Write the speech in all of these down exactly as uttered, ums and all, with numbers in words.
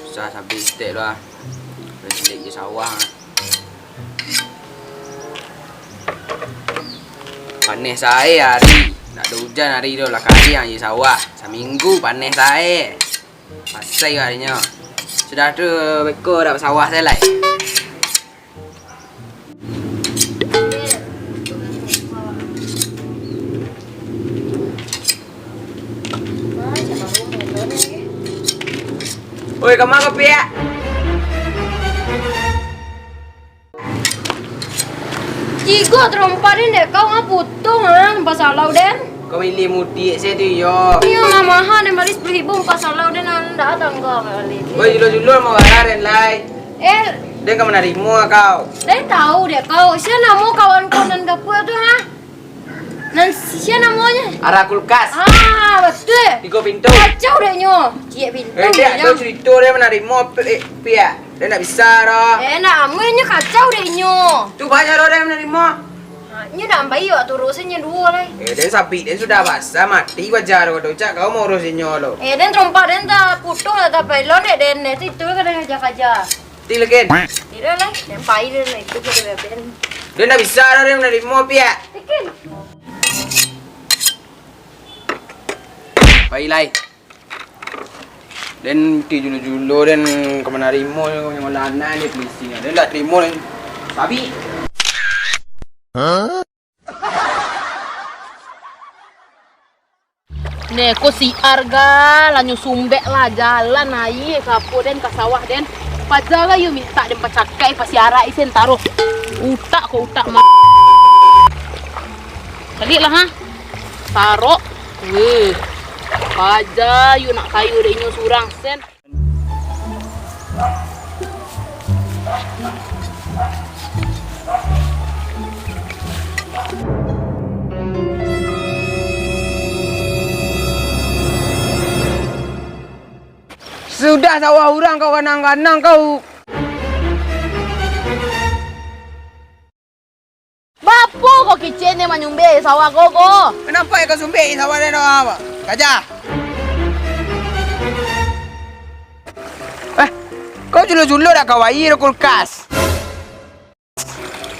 Susah sabik sitek tu ah. Caliak jo sawah. Paneh sae ari. Ndak ado ujan ari tu lah, kariang jo sawah. Saminggu paneh sae. Pasai arinyo. Sudah tu beko dak basawah sae lai. Oi, kama kau, Piak? Tigo tarompa den dek kau, ah, putuih, ah, pasalau den. Kau milih mudik se tu, iyo. Iyo lah, maha den bali sapuluah ribu, pasalau den, ah, ndak tangga bali. Oi, julo-julo mau bara den lai. Eh. Den ka manarimo kau. Den tahu dek kau, sia namo kawan kau nan gapuak tu, ha? Nan sia namonyo? Arah kulkas. Ah, batua. Tigo pintu. Kacau dek nyo. Ciek pintu. Eh, dek, ado carito den manarimo, Pi-, eh, Piak. Den ndak bisa doh. Eh, ndak amuah nyo kacau dek nyo. Tu banyak doh den manarimo. Ha, nyo ndak mambayia, turun se nyo duo lai. Eh, den sabik den sudah basah, mati baja doh, cak kau mauruih inyo lo. Eh, den tarompa den taputuih, tapelon dek den, tu itu ka den kaja-kaja. Ti lagi. Tidak lah, yang pai dia lah itu kita beben. Den ndak bisa doh, den manarimo, Piak. Bikin. Pai lai. Den ti julo-julo, den ka manarimo, nyo lanai ni polisi. Den ndak tarimo, den. Babi. Neh, ko si Arga, lah nyo sumbek lah, jalan aia ka apo den, ka sawah den. Paja lah yo mintak den pacakai, pasiarak isen taruh. Utak ko utak ma-, caliak lah, ha. Tarok. Weh. Paja yo nak kayo dek inyo surang, sen. Sudah sawah urang kau ganang-ganang kau. Bapo ko kicek ni manyumbek sawah ko, ko? Kanapa kau sumbek sawah dia doh, apa? Gajah. Eh, kau julo-julo dak kau aia kulkas?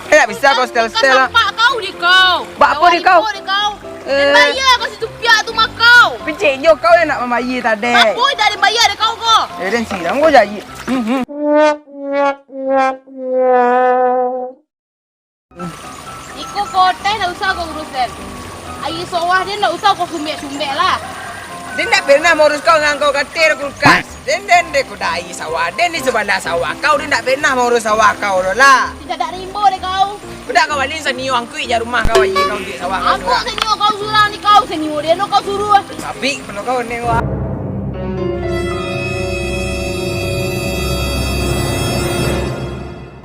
Eh, dak bisa kau setel-setel lah. Bapak kau di kau. Bapo di kau? Bapo di kau? Eh. Bayar kau situ piak tu mah kau. Picik jo kau yang nak mambayar tadi. Bapo dak dibayar dek kau ko? Eh, den siram kau jahit. Hmm, hmm. Iko kotai ndak usah kau urus, den. Aia sawah den ndak usah kau sumbek-sumbek lah. Den ndak pernah maurus kau, ngan kau kato kulkas. Den, den, den, kau dak aia sawah. Den di sabalah sawah kau, den ndak pernah maurus sawah kau tu lah. Tidak dak rimbo dek kau. Udah kau bali sanio angkuik je rumah kau, aia kau di sawah kau. Angkuik surang. Sanio kau surang ni kau, sanio den kau suruh. Sabik kepala kau ni, wah.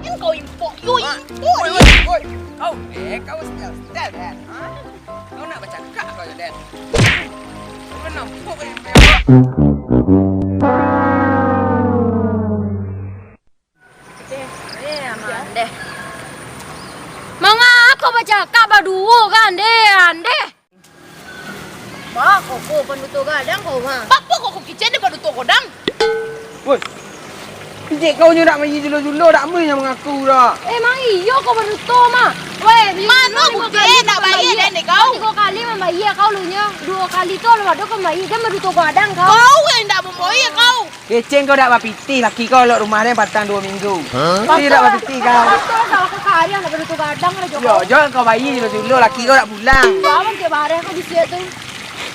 Kan kau impok, yo impok. Woi, woi, woi. Kau, eh, kau setel, setel, Den. Ha? Kau nak bacakak kau je, Den. Kau nampak kau impok. Eh, eh, aman deh. Manga kau bacakak baduo kan, deh, andeh. Ba, koko panutup gadang kau, ha. Bapo koko kicek dek panutup gadang? Woi. Kicek kau nyo dak mayi julo-julo, dak mui nyo mangaku dak. Eh, mang iyo kau panutup mah. Woi, mano bukti dak bayia den dek kau? Tigo kali mambayia kau lu nyo. Duo kali tu alun ado kau mambayia, den panutup gadang kau. Kau yang dak mambayia kau. Keceng kau dak bapitih, laki kau lok rumah den patang duo minggu. Hah? Kau dak bapitih kau. Kau dak kau kari, anak baduto gadang lah, Joko. Yo, jo kau bayi dulu-dulu, laki kau dak pulang. Kau aman ke bareh kau di sia tu.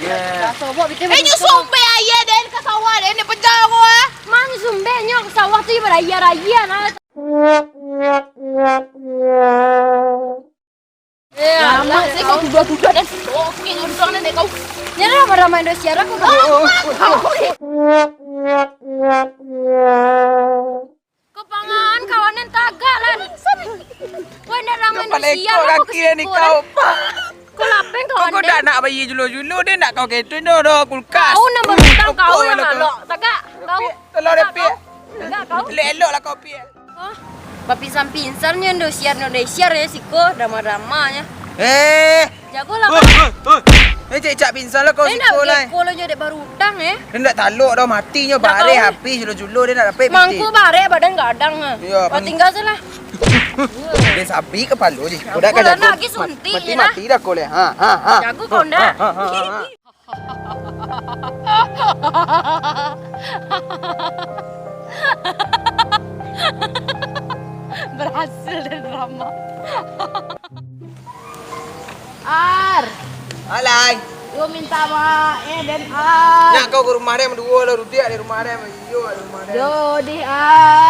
Ya. Sobok bitin. Eh, nyo sumbek aia den ka sawah den, den peja kau ah. Mano sumbek nyo ka sawah tu, ibarat aia-aia nah. Eh, alah, saya kau tuduh-tuduh dan oke, nyo duduak nan dek kau. Nyo lah ramai-ramai Indosiar aku. Kau, kau, kau. Kepangan kawanan tagak lah. Wah, ndak ramai Indosiar aku kaki ni kau. Kau lapeng kawan. Kau dah nak bayi julo-julo, dia nak kau ketu no doh kulkas. Kau nambah utang kau yang alok. Tagak kau. Tolong deh, Pi. Tagak kau. Elok-elok lah kau, Pi. Hah? Bapinsan-pinsan nyo Indosiar, Indosiar yo siko, drama-dramanyo. Eh. Jagolah kau. Oi, oi, oi. Eh, cek cak pingsan lah kau. Eh, siko lah. Kau lo nyo dek barutang, eh. Dia ndak talok dah, mati nyo. Barek habis, julo-julo dia ndak dapek. Mangko barek badan gadang, ah. Iyo, tinggal se lah. Dia sabik kapalo je. Kau dah kajago. Mati, mati dah kau leh. Ha, ha, ha. Jago kau ndak? Ha, ha, ha, ha. Berhasil dan drama. Ar. Alai. Yo minta maaf, eh, den Ar. Nak kau ke rumah dia, dua lah, dudiak di rumah dia, iyo, di rumah dia. Yo, di Ar.